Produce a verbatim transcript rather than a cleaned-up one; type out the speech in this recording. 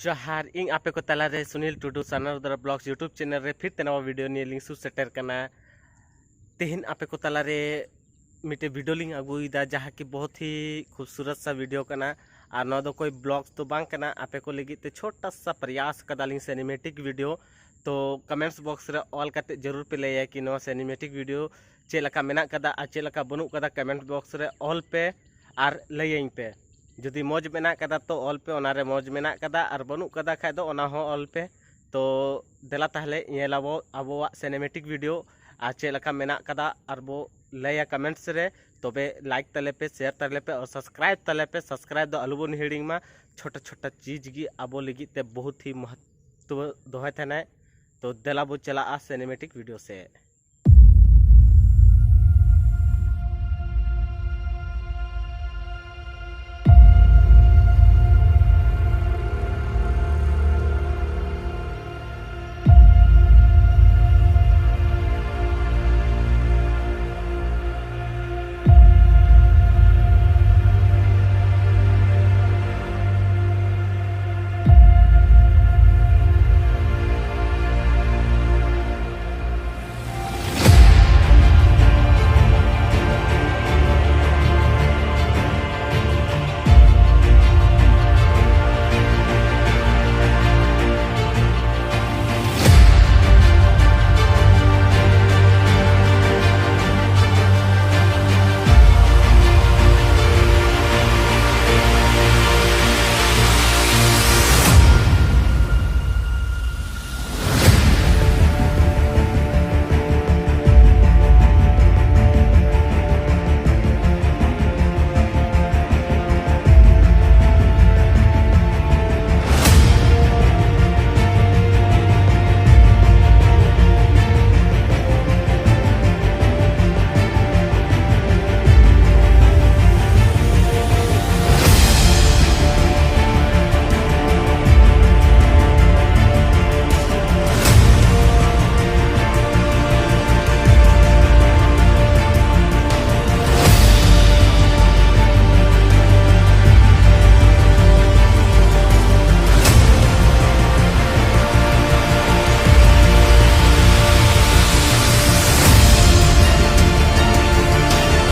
ᱡᱚᱦᱟᱨ, ᱤᱧ ᱟᱯᱮ ᱠᱚ ᱛᱟᱞᱟᱨᱮ ᱥᱩᱱᱤᱞ ᱴᱩᱰᱩ, ᱥᱟᱱᱟᱨᱩᱫᱟᱨᱟ ᱵᱞᱚᱜᱥ YouTube ᱪᱮᱱᱮᱞ ᱨᱮ ᱯᱷᱤᱨ ᱛᱮ ᱱᱟᱣᱟ ᱵᱷᱤᱰᱤᱭᱳ ᱱᱤᱭᱮ ᱞᱤᱧ ᱥᱩᱨ ᱥᱮᱴᱮᱨ ᱠᱟᱱᱟ᱾ ᱛᱮᱦᱮᱧ ᱟᱯᱮ ᱠᱚ ᱛᱟᱞᱟᱨᱮ ᱢᱤᱫᱴᱮᱡ ᱵᱷᱤᱰᱤᱭᱳ ᱞᱤᱧ ᱟᱹᱜᱩᱭᱮᱫᱟ, ᱡᱟᱦᱟᱸ ᱠᱤ ᱵᱚᱦᱩᱛ ᱦᱤ ᱠᱷᱩᱵᱥᱩᱨᱚᱛ ᱥᱟ ᱵᱷᱤᱰᱤᱭᱳ ᱠᱟᱱᱟ᱾ ᱟᱨ ᱱᱚᱣᱟ ᱫᱚ ᱠᱳᱭ ᱵᱞᱚᱜᱥ ᱫᱚ ᱵᱟᱝ ᱠᱟᱱᱟ, ᱟᱯᱮ ᱠᱚ ᱞᱟᱹᱜᱤᱫ ᱛᱮ ᱪᱷᱳᱴᱟ ᱥᱟ ᱯᱨᱚᱭᱟᱥ ᱠᱟᱫᱟᱞᱤᱧ ᱥᱤᱱᱮᱢᱮᱴᱤᱠ ᱵᱷᱤᱰᱤᱭᱳ᱾ ᱛᱚ ᱠᱚᱢᱮᱱᱴᱥ ᱵᱚᱠᱥ ᱨᱮ ᱚᱞ ᱠᱟᱛᱮ ᱡᱟᱹᱨᱩᱲ ᱯᱮ ᱞᱟᱹᱭᱟ ᱠᱤ ᱱᱚᱣᱟ ᱥᱤᱱᱮᱢᱮᱴᱤᱠ ᱵᱷᱤᱰᱤᱭᱳ ᱪᱮᱫ ᱞᱮᱠᱟ ᱢᱮᱱᱟᱜ ᱠᱟᱫᱟ ᱟᱨ ᱪᱮᱫ ᱞᱮᱠᱟ ᱵᱟᱹᱱᱩᱜ ᱠᱟᱫᱟ᱾ ᱠᱚᱢᱮᱱᱴ ᱵᱚᱠᱥ ᱨᱮ ᱚᱞ ᱯᱮ ᱟᱨ ᱞᱟᱹᱭᱟᱹᱧ ᱯᱮ᱾ ᱡᱩᱫᱤ ᱢᱚᱡᱽ ᱢᱮᱱᱟᱜ ᱠᱟᱫᱟ ᱛᱚ ᱚᱞ ᱯᱮ, ᱚᱱᱟᱨᱮ ᱢᱚᱡᱽ ᱢᱮᱱᱟᱜ ᱠᱟᱫᱟ, ᱟᱨ ᱵᱟᱹᱱᱩᱜ ᱠᱟᱫᱟ ᱠᱷᱟᱡ ᱫᱚ ᱚᱱᱟ ᱦᱚᱸ ᱚᱞ ᱯᱮ᱾ ᱛᱚ ᱫᱮᱞᱟ ᱛᱟᱦᱞᱮ ᱧᱮᱞ ᱟᱵᱚ ᱟᱵᱚᱣᱟᱜ ᱥᱤᱱᱮᱢᱮᱴᱤᱠ ᱵᱷᱤᱰᱤᱭᱳ ᱟᱨ ᱪᱮᱫ ᱞᱮᱠᱟ ᱢᱮᱱᱟᱜ ᱠᱟᱫᱟ ᱟᱨ ᱵᱚ ᱞᱟᱹᱭᱟ ᱠᱚᱢᱮᱱᱴᱥ ᱨᱮ᱾ ᱛᱚᱵᱮ ᱞᱟᱭᱤᱠ ᱛᱟᱞᱮ ᱯᱮ, ᱥᱮᱭᱟᱨ ᱛᱟᱞᱮ ᱯᱮ ᱟᱨ ᱥᱟᱵᱥᱠᱨᱟᱭᱤᱵ ᱛᱟᱞᱮ ᱯᱮ᱾ ᱥᱟᱵᱥᱠᱨᱟᱭᱤᱵ ᱫᱚ ᱟᱞᱚ ᱵᱚᱱ ᱦᱤᱲᱤᱧ ᱢᱟ, ᱪᱷᱳᱴᱟ ᱪᱷᱳᱴᱟ ᱪᱤᱡᱽ ᱜᱮ ᱟᱵᱚ ᱞᱟᱹᱜᱤᱫ ᱛᱮ ᱵᱚᱦᱩᱛ ᱦᱤ ᱢᱚᱦᱚᱛᱛᱚ ᱫᱚᱦᱚᱭ ᱛᱟᱦᱮᱱᱟᱭ᱾ ᱛᱚ ᱫᱮᱞᱟ ᱵᱚ ᱪᱟᱞᱟᱜᱼᱟ ᱥᱤᱱᱮᱢᱮᱴᱤᱠ ᱵᱷᱤᱰᱤᱭᱳ ᱥᱮᱫ᱾